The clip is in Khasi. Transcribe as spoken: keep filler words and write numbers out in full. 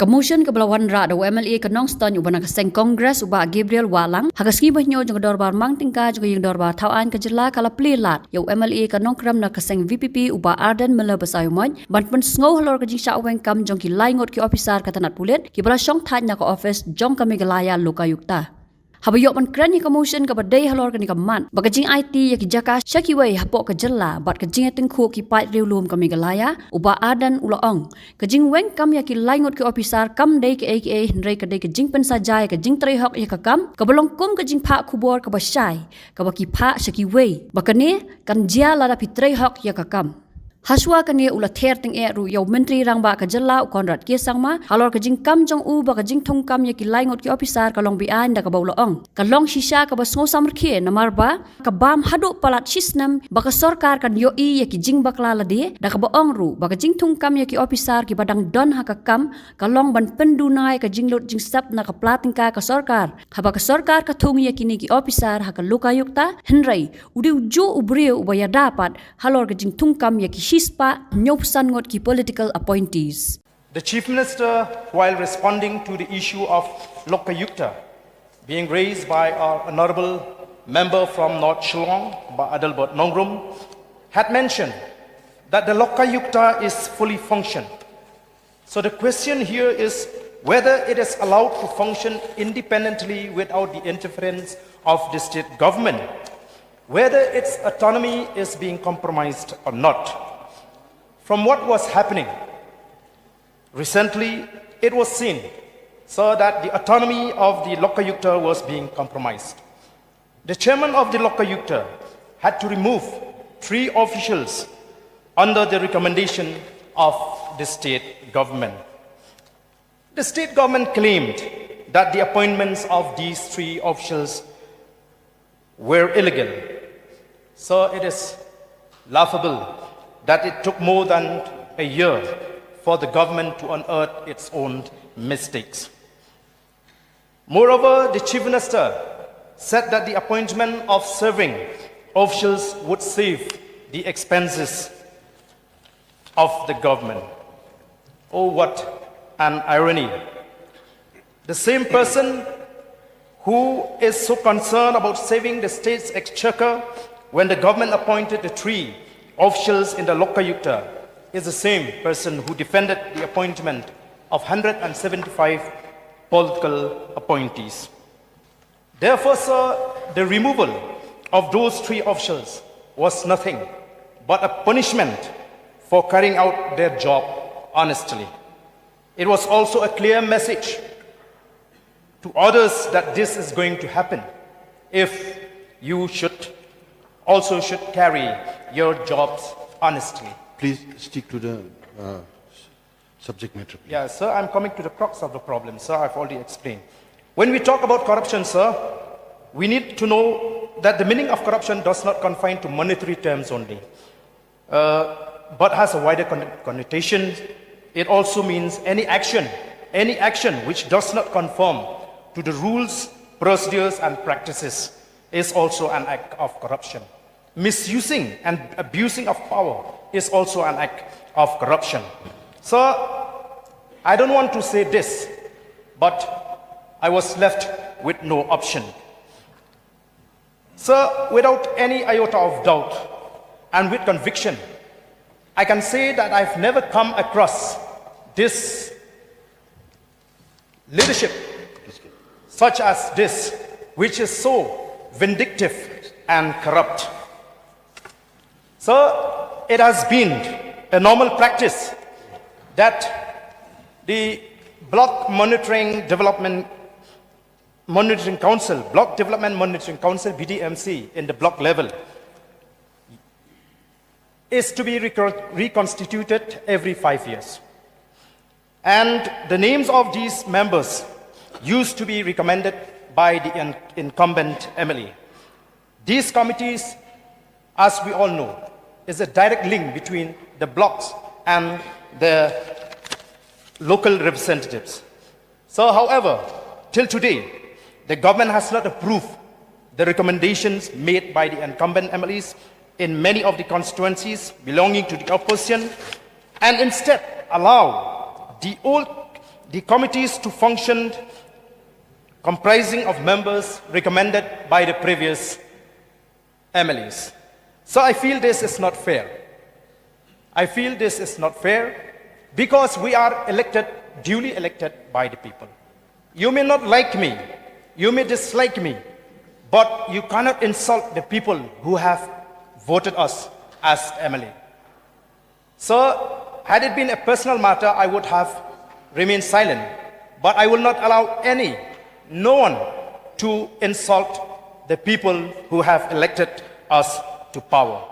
Ka motion kaba la wanrah da u M L A ka Nongstoiñ uba na ka seng Congress u Bah Gabriel Wahlang, ha ka sngi ba hynñiew jong ka dorbar mang tyngka jong ka ïing dorbar thaw aiñ ka jylla, ka la plie lad ïa u M L A ka Nongkrem na ka seng V P P u Bah Ardent Miller Basaiawmoit ban pynsngew halor ka jingshah weng kam jong ki lai ngut ki ophisar ka tnat pulit kiba la shong thait na ka ophis jong ka Meghalaya Lokayukta. Haba ïoh ban kren ïa ka motion kaba dei halor kane ka mat ba ka jingaiti ïa ki jaka sha kiwei hapoh ka jylla bad ka jingïatyngkhuh ki paid riewlum ka Meghalaya, u Bah Ardent u la ong, ka jingweng kam ïa ki lai ngut ki ophisar kam dei kaei kaei, hynrei ka dei ka jingpynsaja ïa ka jingtrei hok ïa ka kam kaba long kum ka jingphah khubor kaba shai kaba ki phah sha kiwei, ba kane kan jia lada phi trei hok ïa ka kam. Hashwa kane u la ther tyngeh ruh ïa u Myntri Rangbah ka jylla u Conrad K Sangma halor ka jingkam jong u ba ka jingthung kam ïa ki lai ngut ki ophisar ka long beaiñ, da kaba u la ong, ka long shisha kaba sngewsamrkhie namar ba ka bam haduh palat shisnem ba ka sorkar kan ïohi ïa ki jingbakla lade, da kaba ong ruh ba ka jingthung kam ïa ki ophisar kiba dang don ha ka kam ka long ban pynduna ïa ka jinglut jingsep na ka pla tyngka ka sorkar haba ka sorkar ka thung ïa kine ki ophisar ha ka Lokayukta, hynrei u dei ujuh u briew uba ïada pat halor ka jingthung kam ïa ki shispah hynñiewphew san ngut ki political appointees. The Chief Minister, while responding to the issue of Lokayukta being raised by our honorable member from North Shillong, Bah Adelbert Nongrum, had mentioned that the Lokayukta is fully functioned. So the question here is whether it is allowed to function independently without the interference of the state government, whether its autonomy is being compromised or not. From what was happening recently, it was seen so that the autonomy of the Lokayukta was being compromised. The chairman of the Lokayukta had to remove three officials under the recommendation of the state government. The state government claimed that the appointments of these three officials were illegal. So it is laughable that it took more than a year for the government to unearth its own mistakes. Moreover, the Chief Minister said that the appointment of serving officials would save the expenses of the government. Oh, what an irony. The same person who is so concerned about saving the state's exchequer when the government appointed the three officials in the Lokayukta is the same person who defended the appointment of hundred and seventy-five political appointees. Therefore, sir, the removal of those three officials was nothing but a punishment for carrying out their job honestly. It was also a clear message to others that this is going to happen if you should also should carry your jobs honestly. Please stick to the, uh, subject matter, please. Yeah, sir, I'm coming to the crux of the problem, sir. I've already explained. When we talk about corruption, sir, we need to know that the meaning of corruption does not confine to monetary terms only, uh, but has a wider con-, connotation. It also means any action, any action which does not conform to the rules, procedures, and practices is also an act of corruption. Misusing and abusing of power is also an act of corruption. So, I don't want to say this, but I was left with no option. So, without any iota of doubt and with conviction, I can say that I've never come across this leadership such as this, which is so vindictive and corrupt. So it has been a normal practice that the Block Monitoring Development Monitoring Council, Block Development Monitoring Council, B D M C, in the block level is to be recon-, reconstituted every five years. And the names of these members used to be recommended by the in-, incumbent M L A. These committees, as we all know, is a direct link between the blocks and the local representatives. So, however, till today, the government has not approved the recommendations made by the incumbent M L As in many of the constituencies belonging to the opposition, and instead allow the old, the committees to function comprising of members recommended by the previous M L As. So I feel this is not fair. I feel this is not fair because we are elected, duly elected by the people. You may not like me, you may dislike me, but you cannot insult the people who have voted us as M L A. So, had it been a personal matter, I would have remained silent. But I will not allow any, no one to insult the people who have elected us to power.